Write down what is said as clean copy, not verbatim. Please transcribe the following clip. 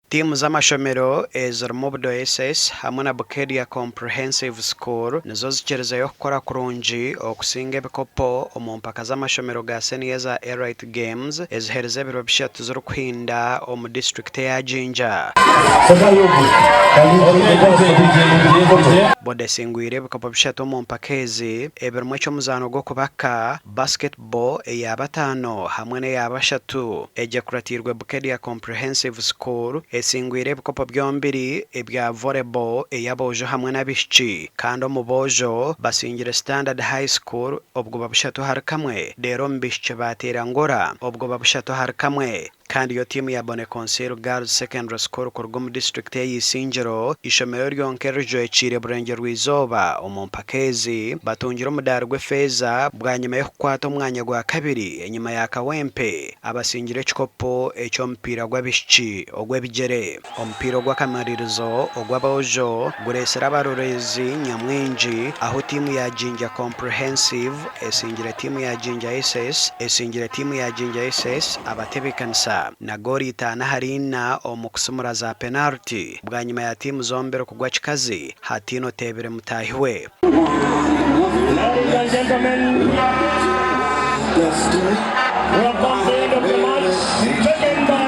Tiimu z'amashomero ezirimu Budo SS hamwe na Bukedea Comprehensive School nizo zikirizeyo kukora kurungi okusinga ebikopo omu mpaka z'amashomero ga seniya eza Elite Games eziherize ebiro bishatu zirikuhinda omu disiturikiti eya Jinja. Budo esingwire ebikopo bishatu omu mpaka ezi ebirimu eky'omuzaano gw'okubaka, Basketball eya bataano hamwe n'eya bashatu. Egi ekuratiirwe Bukedea Comprehensive School esingwire ebikopo byombiri ebya Volleyball ey'aboojo hamwe n'abaishiki kandi omu boojo basingire Standard High School obugoba bushatu ahari kamwe reero omu baishiki baateera Ngora obugoba bushatu ahari kamwe. Kandi yo tiimu ya Boneconsil Girls Secondary School kuruga omu disiturikiti eya Isingiro, ishomero ryonka erijwekiire Burengyerwa-izooba omu mpaka ezi, batungire omudaari gw'efeeza bwanyima y'okukwata omwanya gwa kabiri enyima ya Kawempe abasingire ekikopo eky'omupiira gw'abaishiki ogw'ebigyere. Omupiira ogw'akamaririzo ogw'aboojo gureetsire abaroreezi nyamwingi ahu tiimu ya Jinja Comprehensive esingire tiimu ya Jinja SS esingire tiimu ya Jinja SS abatebeekanisa na goolo itaano ahari ina omu kusimura za penariti bwanyima ya tiimu zombiri kugwa kikazi hataine oteebire mutaahi we. Ladies and gentlemen, we have come to the end of the match. Taken by.